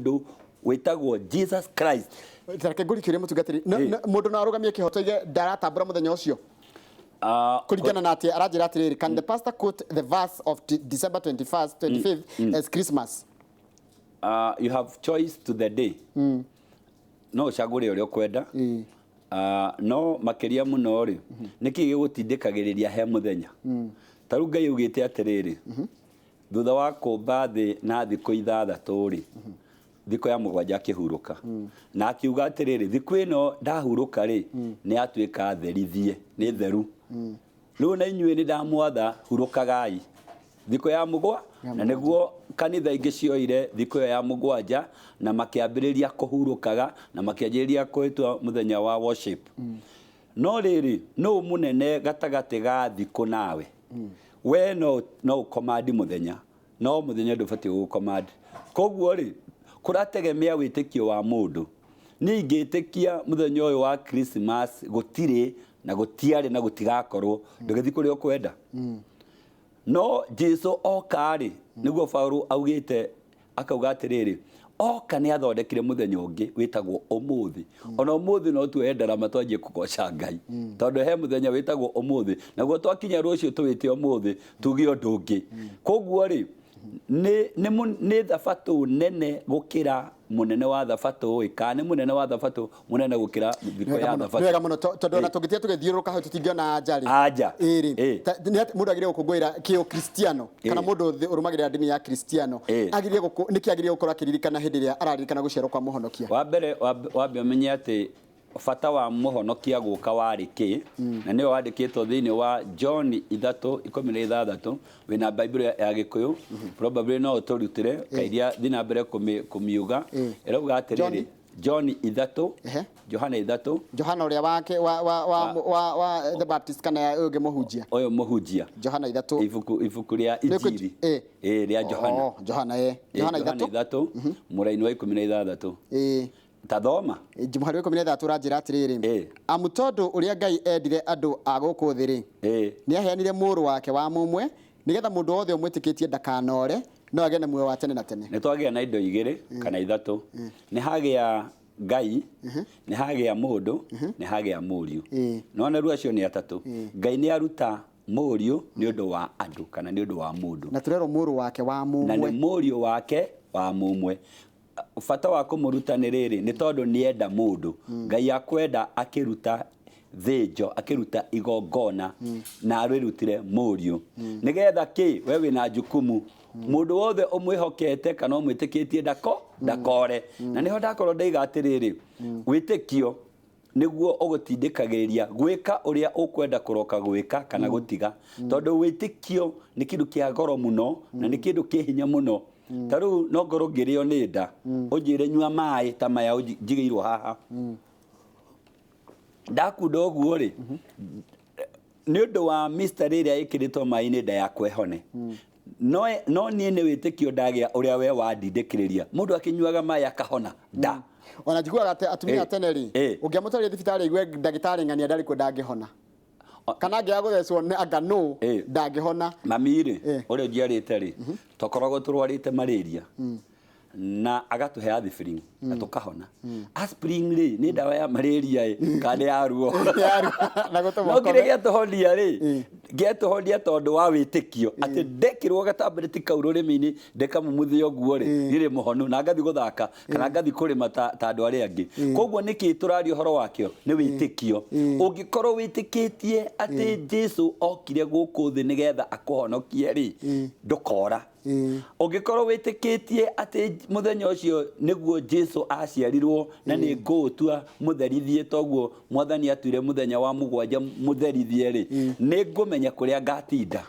Mũndũ wĩtagwo Jesus Christ. Reke ngũrie kĩũria, mũtungatĩri. Mũndũ no arũgamie kĩhoto aige ndaratambũra mũthenya ũcio? Kũringana na atĩ aranjĩra atĩrĩrĩ, can the pastor quote the verse of December 21st, 25th as Christmas? You have choice to the day. No ũcagũre ũrĩa ũkwenda. No makĩria mũno rĩ, nĩkĩ gĩgũtindĩkagĩrĩria he mũthenya? Ta rĩu Ngai augĩte atĩrĩrĩ, thutha wa kũmba thĩ na thikũ 6 rĩ, thikũ ya mũgwanja akĩhurũka. Na akiuga atĩrĩrĩ, thikũ ĩno ndahurũka rĩ, nĩ yatuĩka therithie, nĩ theru. Rĩu na inyuĩ nĩ ndamwatha hurũkagai thikũ ya mũgwa, na nĩguo kanitha ingĩ cioire thikũ ĩyo ya mũgwanja na makĩambĩrĩria kũhurũkaga na makĩanjĩrĩria kũhĩtua mũthenya wa worship. No rĩrĩ, nũ mũnene gatagatĩ ga thikũ nawe? We no ũkomandi mũthenya, no mũthenya ndũbatiĩ gũgũkomandi. Koguo rĩ, kũrategemea wĩtĩkio wa mũndũ. Niĩ ingĩtĩkia mũthenya ũyũ wa Christmas gũtirĩ na gũtiarĩ na gũtigakorwo, ndũgĩthiĩ kũrĩa ũkwenda. No Jesu oka rĩ, nĩguo Paulo augĩte, akauga atĩrĩrĩ, oka nĩ athondekire mũthenya ũngĩ wĩtagwo ũmũthĩ. Ona ũmũthĩ no tuoye ndarama twanjie kũgoca Ngai, tondũ he mũthenya wĩtagwo ũmũthĩ, naguo twakinya rũciũ tũwĩte ũmũthĩ tuge ũndũ ũngĩ. Koguo rĩ, nĩ thabatũ nene gũkĩra mũnene wa thabatũ ĩ, kana nĩ mũnene wa thabatũ mũnene gũkĩra thikũ ya thabatũ? Nĩ wega mũno, tondũ ona tũngĩtiga tũgĩthiũrũrũka hau tũtingĩona anja rĩ. Anja. Ĩĩ rĩ, nĩ atĩ mũndũ agĩrĩire gũkũngũĩra kĩũkristiano kana mũndũ ũrũmagĩrĩra ndini ya Kristiano agĩrĩire nĩkĩ agĩrĩire gũkorwo akĩririkana hĩndĩ ĩrĩa araririkana gũciarwo kwa Mũhonokia? Wa mbere, wambe ũmenye atĩ bata wa Mũhonokia gũka warĩ kĩ, na nĩwe wandĩkĩtwo thĩinĩ wa John 3:16. Wĩna Bible ya Gĩkũyũ, probably no ũtũrutĩre kairia thiĩ na mbere kũmiuga. Ĩrauga atĩrĩrĩ, John 3, Johana 3. Johana ũrĩa wake wa the Baptist kana ũyũ ũngĩ mũhunjia? Ũyũ mũhunjia. Johana 3. Ibuku rĩa Injiri. Ĩĩ, rĩa Johana. Oh, Johana, ĩĩ. Johana 3. 3 mũraini wa 16. Ta thoma. Mũhari wa 16 ũranjĩra atĩrĩrĩ, amu tondũ ũrĩa Ngai endire andũ a gũkũ thĩ rĩ, nĩaheanire Mũrũ wake wa mũmwe, nĩgetha mũndũ wothe ũmwĩtĩkĩtie ndakanore, no agĩe na muoyo wa tene na tene. Nĩ twagĩa na indo igĩrĩ kana ithatũ. Nĩ hagĩa Ngai, nĩ hagĩa mũndũ, nĩ hagĩa Mũriũ. Nĩwona rĩu acio nĩ atatũ. Ngai nĩ aruta Mũriũ nĩ ũndũ wa andũ kana nĩ ũndũ wa mũndũ. Na tũrerwo Mũrũ wake wa mũmwe. Na nĩ Mũriũ wake wa mũmwe. Bata wa kũmũruta nĩ rĩrĩ, nĩ tondũ nĩ enda mũndũ. Ngai akwenda akĩruta thĩnjo, akĩruta igongona na arĩrutire Mũriũ. Nĩgetha kĩ? We wĩna jukumu. Mũndũ wothe ũmwĩhokete kana ũmwĩtĩkĩtie ndakore. Na nĩho ndakorwo ndaiga atĩrĩrĩ, wĩtĩkio nĩguo ũgũtindĩkagĩrĩria gwĩka ũrĩa ũkwenda kũroka gwĩka kana gũtiga. Tondũ wĩtĩkio nĩ kĩndũ kĩa goro mũno na nĩ kĩndũ kĩ hinya mũno. Ta rĩu no ngorwo ngĩrĩo nĩ nda, ũnjĩre nyua maĩ ta maya njigĩirwo haha. Ndakunda ũguo rĩ, nĩ ũndũ wa mystery ĩrĩa ĩkĩrĩtwo maĩ-inĩ nda yakwa ĩhone. No niĩ nĩ wĩtĩkio ndagĩa ũrĩa we wandindĩkĩrĩria. Mũndũ akĩnyuaga maĩ akahona nda. Ona njiguaga atĩ atumia a tene rĩ, ũngĩamũtwarire thibitarĩ aigue ndagĩtarĩ ng'ania ndarĩ kuo ndangĩhona. Kana angĩaga gũthecwo nĩ anga nũ ndangĩhona. Mami rĩ, ũrĩa ũnjiarĩte rĩ, twakoragwo tũrwarĩte malaria na agatũhe aspirin na tũkahona. Aspirin rĩ, nĩ ndawa ya malaria ĩ kana nĩ ya ruo? Na gũtũma No kĩrĩa ũkome. gĩatũhonia rĩ, gĩatũhonia tondũ wa wĩtĩkio atĩ ndekĩrwo gatableti kau rũrĩmĩ-inĩ ndĩkamumuthia ũguo rĩ, ndirĩ mũhonu na ngathiĩ gũthaka kana ngathiĩ kũrĩma ta andũ arĩa angĩ. Koguo nĩkĩ tũraria ũhoro wakĩo? Nĩ wĩtĩkio. Ũngĩkorwo wĩtĩkĩtie atĩ Jesu okire gũkũ thĩ nĩgetha akũhonokie rĩ, ndũkora. Ũngĩkorwo wĩtĩkĩtie atĩ mũthenya ũcio nĩguo Jesu aciarirwo na nĩ ngũũtua mũtherithie toguo Mwathani atuire mũthenya wa mũgwanja mũtherithie rĩ, nĩ ngũmenya kũrĩa ngatinda.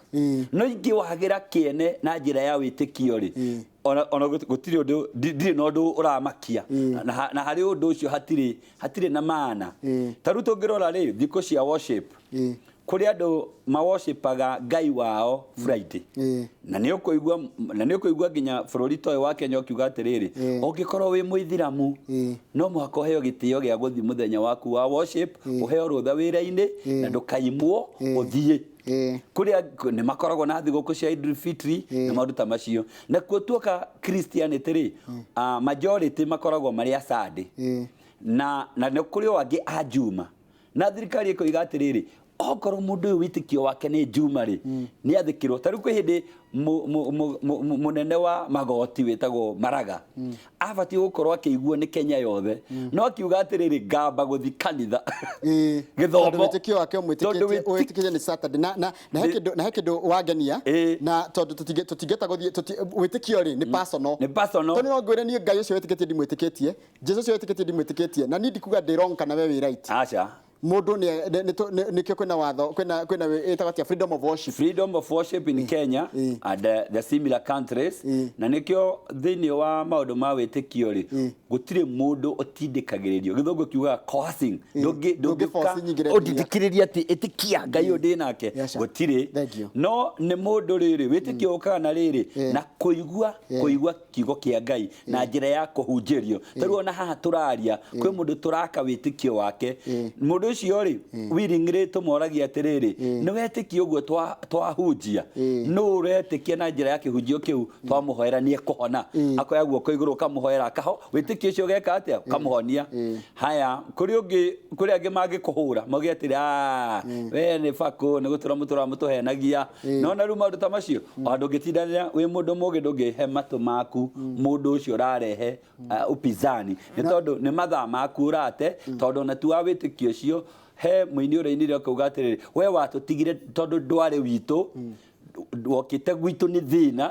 No ingĩwagĩra kĩene na njĩra ya wĩtĩkio rĩ, ona gũtirĩ ũndũ, ndirĩ na ũndũ ũramakia. Na harĩ ũndũ ũcio hatirĩ na maana. Ta rĩu tũngĩrora rĩ, thikũ cia worship, Kũrĩ andũ maworshipaga Ngai wao Friday. Na nĩ ũkũigua nginya bũrũri ta ũyũ wa Kenya ũkiuga atĩrĩrĩ, ũngĩkorwo wĩ mũithiramu, no mũhaka ũheo gĩtĩo gĩa gũthiĩ mũthenya waku wa worship, ũheo rũtha wĩra-inĩ na ndũkaimwo ũthiĩ. Kũrĩa nĩ makoragwo na thigũkũ cia Idul Fitri na maũndũ ta macio. Nakuo tuoka Christianity rĩ, majority makoragwo marĩ a Sunday, na nĩ kũrĩ o angĩ a Juma. Na thirikari ĩkoiga atĩrĩrĩ, okorwo mũndũ ũyũ wĩtĩkio wake nĩ Juma rĩ, nĩ athĩkĩrwo. Ta rĩu kwĩ hĩndĩ mũnene wa magoti wĩtagwo Maraga abatiĩ gũkorwo akĩiguo nĩ Kenya yothe, no akiuga atĩrĩrĩ, ngamba gũthi kanitha gĩthomo. Tondũ wĩtĩkio wake Tondũ ũmwĩtĩkĩtie wĩtĩkĩtie nĩ Saturday, na he kĩndũ wangenia, na tondũ tũtingĩhota gũthiĩ wĩtĩkio rĩ, nĩ personal. Nĩ personal. Tondũ no ngwĩre niĩ Ngai ũcio wĩtĩkĩtie ndimwĩtĩkĩtie, Jesu ũcio wĩtĩkĩtie ndimwĩtĩkĩtie, na niĩ ndikuga ndĩ wrong kana we wĩ right. Aca. Mũndũ nĩkĩo kwĩna watho, kwĩna ĩtagwo atĩa, freedom of worship. Freedom of worship in Kenya and the similar countries. Na nĩkĩo thĩinĩ wa maũndũ ma wĩtĩkio rĩ, gũtirĩ mũndũ ũtindĩkagĩrĩrio. Gĩthũngũ kiugaga coercing. Ndũngĩ force nyingĩre. Ũndindĩkĩrĩria atĩ ĩtĩkia Ngai ũyũ ndĩ nake. Yes, sir. Gũtirĩ. Thank you. No nĩ mũndũ rĩrĩ, wĩtĩkio ũkaga na rĩrĩ, na kũigua kiugo kĩa Ngai na njĩra ya kũhunjĩrio. Ta rĩu ona haha tũraria, kwĩ mũndũ tũraka wĩtĩkio wake. Mũndũ ũcio rĩ, willingly tũmoragia atĩrĩrĩ, nĩ wetĩkia ũguo twahunjia? Nũ ũretĩkia na njĩra ya kĩhunjio kĩu twamũhoera nĩ ekũhona? Akoya guoko igũrũ, ũkamũhoera akaho, wĩtĩkio ũcio ũgeka atĩa? Ũkamũhonia. Haya, kũrĩ ũngĩ, kũrĩ angĩ mangĩkũhũra mauge atĩrĩ, "Ah, we nĩ bakũ nĩ gũtũra mũtũra mũtũhenagia." No na rĩu maũndũ ta macio ona ndũngĩtindanĩra. Wĩ mũndũ mũgĩ, ndũngĩhe matũ maku mũndũ ũcio ũrarehe upinzani, nĩ tondũ nĩ mathaa maku ũrate. Tondũ ona tu wa wĩtĩkio ũcio, he mũini ũrainire ũkauga atĩrĩrĩ, we watũtigire tondũ ndwarĩ witũ, wokĩte gwitũ nĩ thĩna,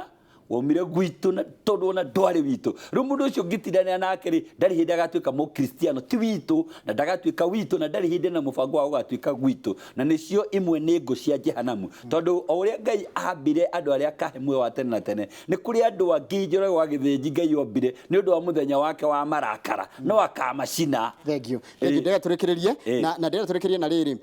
waumire gwitũ na tondũ ona ndwarĩ witũ. Rĩu mũndũ ũcio ũngĩtindanĩra nake rĩ, ndarĩ hĩndĩ agatuĩka mũkristiano ti witũ, na ndagatuĩka witũ, na ndarĩ hĩndĩ na mũbango wa gũgatuĩka gwitũ. Na nĩcio imwe nĩ ngũ cia jehanamu, tondũ o ũrĩa Ngai ambire andũ arĩa akahe muoyo wa tene na tene, nĩ kũrĩ andũ angĩ Njoroge wa Gĩthĩnji Ngai ombire nĩ ũndũ wa mũthenya wake wa marakara, no akamacina. Thank you. Thank you. Ndĩrenda tũrĩkĩrĩrie na ndĩrenda tũrĩkĩrĩrie na rĩrĩ,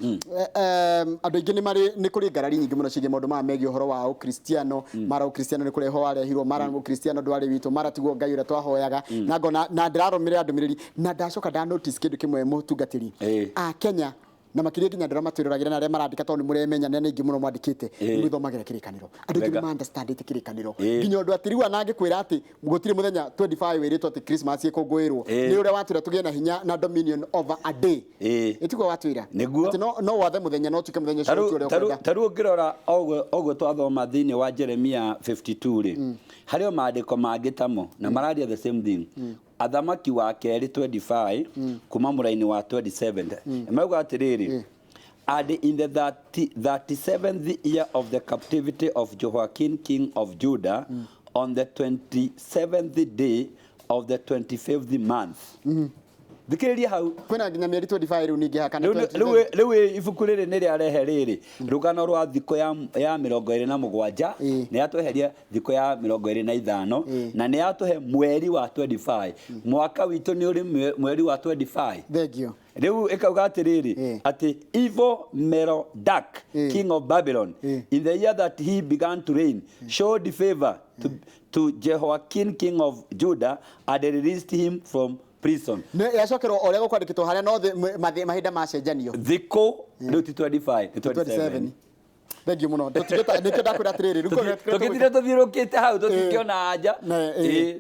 andũ aingĩ nĩ marĩ, nĩ kũrĩ ngarari nyingĩ mũno ciĩgiĩ maũndũ maya megiĩ ũhoro wa ũkristiano. Mara ũkristiano nĩ kũrehwo warehirwo, mara ũkristiano ndwarĩ witũ, mara tiguo Ngai ũrĩa twahoyaga. Na ngona na ndĩrarũmĩrĩra ndũmĩrĩri na ndacoka nda notice kĩndũ kĩmwe, mũtungatĩri, a Kenya na makĩria nginya andũ arĩa matwĩroragĩra na arĩa marandĩka, tondũ nĩ mũremenya nĩ aingĩ mũno mwandĩkĩte, nĩ mwĩthomagĩra kĩrĩkanĩro. Andũ aingĩ nĩ ma understandĩte kĩrĩkanĩro, nginya ũndũ atĩ rĩu ona angĩkwĩra atĩ gũtirĩ mũthenya 25 wĩrĩtwo atĩ Christmas ĩkũngũĩrwo, nĩ ũrĩa watwĩra tũgĩe na hinya na dominion over a day. Ĩtiguo watwĩra? Nĩguo. Atĩ no wathe mũthenya no ũtuĩke mũthenya ũcio ũtue ũrĩa ũkwenda. Tarĩu ũngĩrora ũguo twathoma thĩinĩ wa Jeremia 52 rĩ, harĩ o maandĩko mangĩ tamo na mararia the same thing. Athamaki wa Kerĩ 25 kuma mũraini wa 27 mauga atĩrĩrĩ, "And in the 30, 37th year of the captivity of Jehoiakim king of Judah, on the 27th day of the 25th month." Thikĩrĩria hau. Kwĩna nginya mĩeri 25 rĩu ningĩ kana Rĩu 27. Rĩu ibuku rĩrĩ nĩ rĩarehe rĩrĩ rũgano rwa thikũ ya 27. Nĩ yatweheria thikũ ya 25 na nĩ yatũhe mweri wa 25. Mwaka witũ nĩ ũrĩ mweri wa 25. Thank you. Rĩu ĩkauga atĩrĩrĩ, atĩ Evil Merodach, king of Babylon, in the year that he began to reign, showed favor to Jehoiakim king of Judah and released him from prison. Nĩ yacokerwo o ũrĩa gũkwandĩkĩtwo harĩa, no mahinda macenjanio. Thikũ rĩu ti 25, nĩ 27. 27. Thank you mũno. Tũtingĩta nĩkĩo ndakwĩra atĩrĩrĩ, rĩu Tũgĩtire tũthiũrũkĩte hau tũtingĩona anja.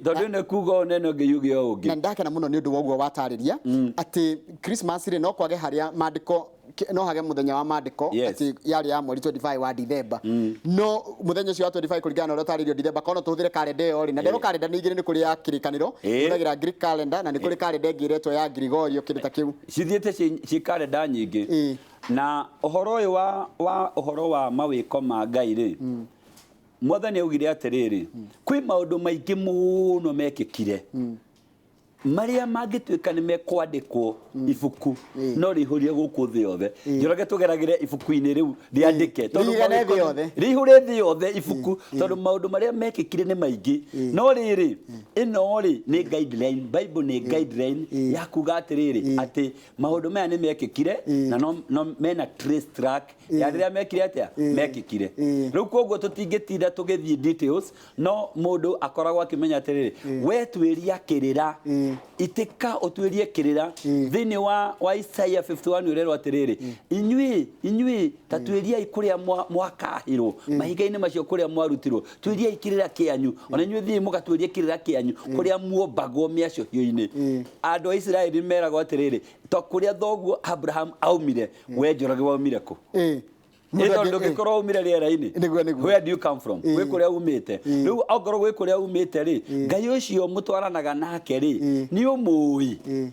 Tondũ nĩ kuga ũũ nene ũngĩ yuge ũũ ũngĩ. Na ndakena mũno nĩ ũndũ wa ũguo watarĩria atĩ Christmas rĩ, no kwage harĩa maandĩko no hage mũthenya wa maandĩko atĩ yarĩ ya mweri 25 wa Dithemba, no mũthenya ũcio wa 25 kũringana na ũrĩa ũtarĩirio Dithemba, korwo no tũhũthĩre karenda ĩyo rĩ, na nderwo karenda nĩ igĩrĩ, nĩ kũrĩ ya kĩrĩkanĩro, hũthagĩra Greek calendar, na nĩ kũrĩ karenda ĩngĩ ĩretwo ya Gregorio, kĩndũ ta kĩu. Cithiĩte ci karenda nyingĩ. Na ũhoro ũyũ wa ũhoro wa mawĩko ma Ngai rĩ, Mwathani augire atĩrĩrĩ, kwĩ maũndũ maingĩ mũno mekĩkire. Marĩa mangĩtuĩka nĩ mekwandĩkwo ibuku no rĩihũrie gũkũ thĩ yothe. Njoroge, tũgeragĩre ibuku-inĩ rĩu rĩandĩke tondũ Rĩigane thĩ yothe. Rĩihũre thĩ yothe ibuku, tondũ maũndũ marĩa mekĩkire nĩ maingĩ. No rĩrĩ, ĩno rĩ nĩ guideline. Bible nĩ guideline ya kuga atĩrĩrĩ, atĩ maũndũ maya nĩ mekĩkire na no mena trace track ya rĩrĩa mekire atĩa, mekĩkire. Rĩu koguo tũtingĩtinda tũgĩthiĩ details, no mũndũ akoragwo akĩmenya atĩrĩrĩ, we tuĩria kĩrĩra, itĩka ũtuĩrie kĩrĩra. Thĩinĩ wa Isaia 51 ũrerwo atĩrĩrĩ, inyuĩ ta tuĩriai kũrĩa mwakahirwo mahiga-inĩ macio, kũrĩa mwarutirwo, tuĩriai kĩrĩra kĩanyu. Ona inyuĩ thiĩi mũgatuĩrie kĩrĩra kĩanyu kũrĩa muombagwo mĩacũhio-inĩ. Andũ a Isiraeli meragwo atĩrĩrĩ, to kũrĩa thoguo Abraham aumire, we Njoroge waumire kũ? Mũndũ Ĩ tondũ ndũngĩkorwo umire rĩera-inĩ. Nĩguo. Where do you come from? Gwĩ kũrĩa umĩte. Rĩu ongorwo gwĩ kũrĩa umĩte rĩ, Ngai ũcio mũtwaranaga nake rĩ, nĩ ũmũĩ?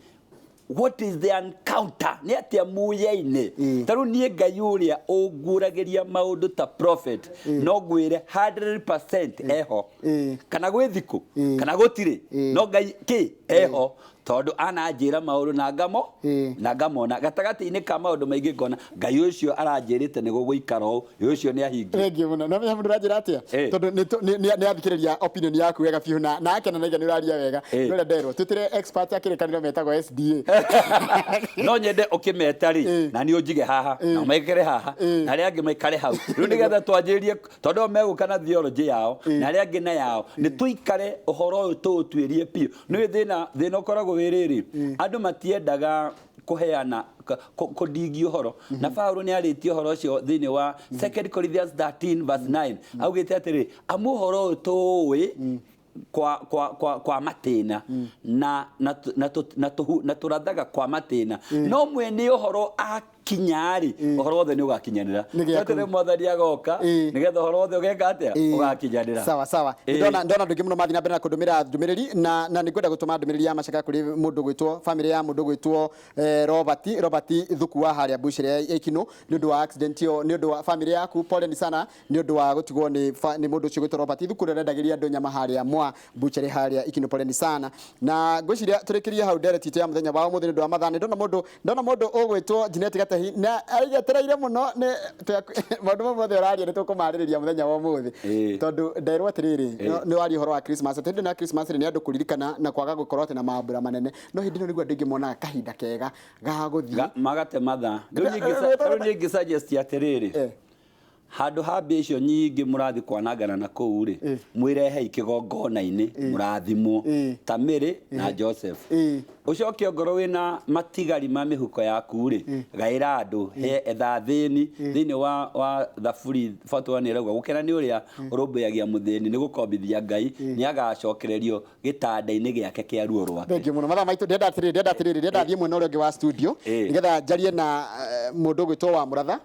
What is the encounter? Nĩ atĩa muyaine? Ta rĩu niĩ Ngai ũrĩa ũnguũragĩria maũndũ ta prophet, no ngwĩre 100% eho. Kana gwĩ thikũ kana gũtirĩ, no Ngai kĩ eho, tondũ ananjĩra maũndũ na ngamo na ngamona gatagatĩ-inĩ ka maũndũ maingĩ, ngona Ngai ũcio aranjĩrĩte nĩ gũgũikara ũũ, ũcio nĩ ahingia. Thengiũ mũno. No menya mũndũ ũranjĩra atĩa? Tondũ nĩ athikĩrĩria opinion yaku wega biũ na akena na nĩ ũraria wega. No ũrĩa nderwo twĩtĩre expert a kĩrĩkanĩro metagwo SDA. No nyende ũkĩmeta rĩ, na niĩ ũnjige haha na maikare haha na arĩa angĩ maikare hau. Rĩu nĩgetha twanjĩrĩrie, tondũ o megũka na theology yao na arĩa angĩ na yao, nĩ tũikare ũhoro ũyũ tũũtuĩrie biũ. Nĩ thĩna ũkoragwo wĩ rĩrĩ, andũ matiendaga kũheana kũndingia ũhoro, na Paulo nĩ arĩtie ũhoro ũcio thĩinĩ wa 2 Corinthians 13 verse 9, augĩte atĩrĩ, amu ũhoro ũyũ tũũĩ kwa matĩna na tũrathaga kwa matĩna, no mwene ũhoro akinya-rĩ, ũhoro wothe nĩ ũgakinyanĩra. Nĩ gĩaku. Atĩrĩ, Mwathani agoka nĩgetha ũhoro wothe ũgeka atĩa? Ũgakinyanĩra. Sawa sawa. Ndona andũ aingĩ mũno mathiĩ na mbere na kũndũmĩra ndũmĩrĩri, na nĩ ngwenda gũtũma ndũmĩrĩri ya macaka kũrĩ mũndũ gwĩtwo, famĩlĩ ya mũndũ gwĩtwo Robert Thuku wa harĩa Bucharĩ ya Ikinũ, nĩ ũndũ wa accident ĩyo. Nĩ ũndũ wa famĩlĩ yaku, poleni sana nĩ ũndũ wa gũtigwo nĩ mũndũ ũcio gwĩtwo Robert Thuku, ũrĩa ũrendagĩria andũ nyama harĩa mwa Bucharĩ harĩa Ikinũ. Poleni sana. Na ngwĩciria tũrĩkĩrie hau ndereti itũ ya mũthenya wa ũmũthĩ nĩ ũndũ wa mathaa. Nĩ ndona mũndũ ũgwĩtwo Junet Gatehi na aigetereire mũno nĩ maũndũ mau mothe ũraria, nĩ tũkũmarĩrĩria mũthenya wa ũmũthĩ, tondũ nderwo atĩrĩrĩ, nĩ waria ũhoro wa Christmas, atĩ hĩndĩ ĩno ya Christmas rĩ, nĩ andũ kũririkana na kwaga gũkorwo atĩ na mambura manene, no hĩndĩ ĩno nĩguo andũ aingĩ monaga kahinda kega ga gũthiĩ magate mathaa. Rĩu niĩ ingĩ suggest atĩrĩrĩ, handũ ha mbia icio nyingĩ mũrathiĩ kwanangana na kũu rĩ, mwĩrehei kĩgongona-inĩ mũrathimwo ta Mary na Joseph. Ũcoke ongorwo wĩna matigari ma mĩhuko yaku rĩ, gaĩra andũ, he etha athĩni. Thĩinĩ wa Thaburi 41 ĩrauga, gũkena nĩ ũrĩa ũrũmbũyagia mũthĩni, nĩ gũkombithia Ngai, nĩ agacokererio gĩtanda-inĩ gĩake kĩa ruo rwake. Thengiũ mũno. Mathaa maitũ, ndĩrenda thiĩ mwena ũrĩa ũngĩ wa studio nĩgetha njarie na mũndũ ũgwĩtwo wa Mũratha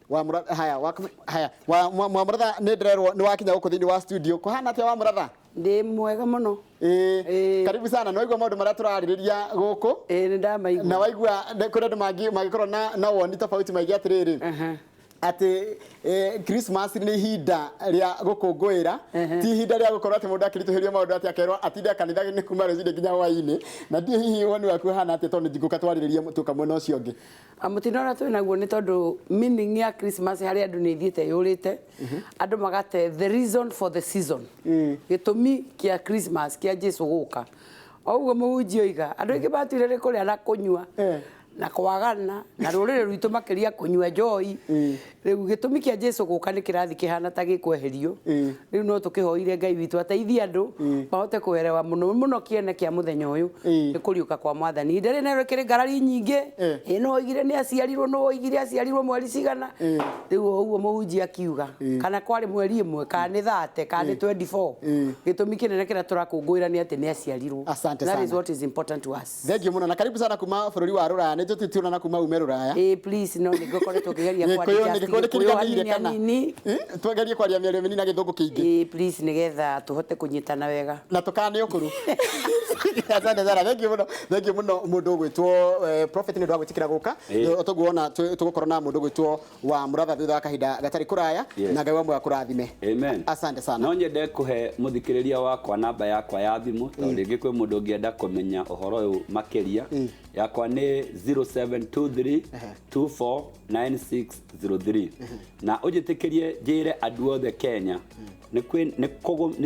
wa Mũratha. Haya, haya, wa Mũratha, nĩ ndĩrerwo nĩ wakinya gũkũ thĩinĩ wa studio. Kũhana atĩa, wa Mũratha? Ndĩ mwega mũno. Karibu sana. Nĩ waigua maũndũ marĩa tũrarĩrĩria gũkũ? Ĩĩ, nĩ ndamaigua. Na waigua kũrĩ andũ mangĩkorwo na woni tofauti maige atĩrĩrĩ, atĩ Christmas nĩ ihinda rĩa gũkũngũĩra, ti ihinda rĩa gũkorwo atĩ mũndũ akĩritũhĩrio maũndũ, atĩ akerwo atinde kanitha nĩ kuma rũcinĩ nginya hwaĩ-inĩ. Na ndiĩ hihi woni waku ũhana atĩa, tondũ njingũka twarĩrĩrie tuka mwena ũcio ũngĩ. Mũtino ũrĩa twĩ naguo nĩ tondũ meaning ya Christmas harĩ andũ nĩ ithiĩte yũrĩte, andũ magate the reason for the season, gĩtũmi kĩa Christmas, kĩa Jesu gũka. O ũguo mũhunjia oiga, andũ aingĩ matuire nĩ kũrĩa na kũnyua na kwagana, na rũrĩrĩ rwitũ makĩria kũnyua njoi. Rĩu gĩtũmi kĩa Jesu gũka nĩ kĩrathi kĩhana ta gĩkweherio. Rĩu no tũkĩhoire Ngai witũ ateithie andũ mahote kũerewa mũno mũno kĩene kĩa mũthenya ũyũ nĩ kũriũka kwa Mwathani. Ihinda rĩrĩ narĩo kĩrĩ ngarari nyingĩ. Ĩ no oigire nĩ aciarirwo, no oigire aciarirwo mweri cigana. Rĩu o ũguo mũhunjia akiuga, kana kwarĩ mweri ĩmwe, kana nĩ 30, kana nĩ 24, gĩtũmi kĩnene kĩrĩa tũrakũngũĩra nĩ atĩ nĩ aciarirwo. Asante That is sana. what is important to us. Thengiũ mũno na karibu sana kuma bũrũri wa Rũraya. Nĩ tũtituonana kuma ume Rũraya. Ĩ, please, no nĩ ngokoretwo ngĩgeria Gĩkũyũ kũ-adjust nĩ Gĩkũyũ nĩ Gĩkũyũ kĩriganĩire hanini kana? hanini. Twagerie kwaria mĩario mĩnini na gĩthũngũ kĩingĩ. Ĩ, please, nĩgetha tũhote kũnyitana wega. Na tũkane ũkũrũ. Asante sana, thank you muno, thank you muno mundu ugwitwo prophet ni ndu wa gwitikira guka. Tuguona tugukorwo na mundu ugwitwo wa muratha thutha wa kahinda gatari kuraya. Na Ngai wa muoyo akurathime. Amen. Asante sana. No nyende kũhe mũthikĩrĩria wakwa namba yakwa ya thimũ, tondũ rĩngĩ kwĩ mũndũ ũngĩenda kũmenya ũhoro ũyũ makĩria. Yakwa nĩ 0723 249603. Na ũnjĩtĩkĩrie njĩre andũ othe Kenya, nĩ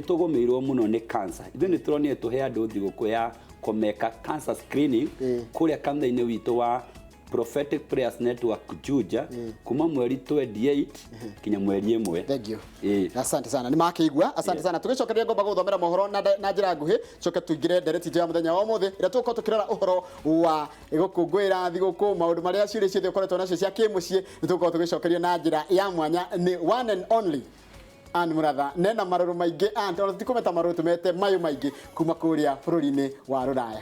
tũgũmĩirwo mũno nĩ cancer. Ithuĩ nĩ tũronire tũhe andũ thigũkũ ya kũmeka cancer screening kũrĩa kanitha-inĩ witũ wa Prophetic Prayers Network Juja, kuma mweri 28 kinya mweri 1. Thank you. Ĩĩ. Asante sana, nĩ makĩigua. Asante sana. Tũgĩcokeria ngomba gũthomera mohoro na njĩra nguhĩ, coke tũingĩre ndereti itũ ya mũthenya wa ũmũthĩ ĩrĩa tũgũkorwo tũkĩrora ũhoro wa gũkũngũĩra thigũkũ, maũndũ marĩa ciũria ciothe ũkoretwo nacio cia kĩmũciĩ, nĩ tũgũkorwo tũgĩcokerio na njĩra ya mwanya nĩ one and only Ann Muratha. Nena marũrũ maingĩ Ann, tondũ tikũmeta marũrũ, tũmete mayũ maingĩ kuma kũrĩa bũrũri-inĩ wa Rũraya.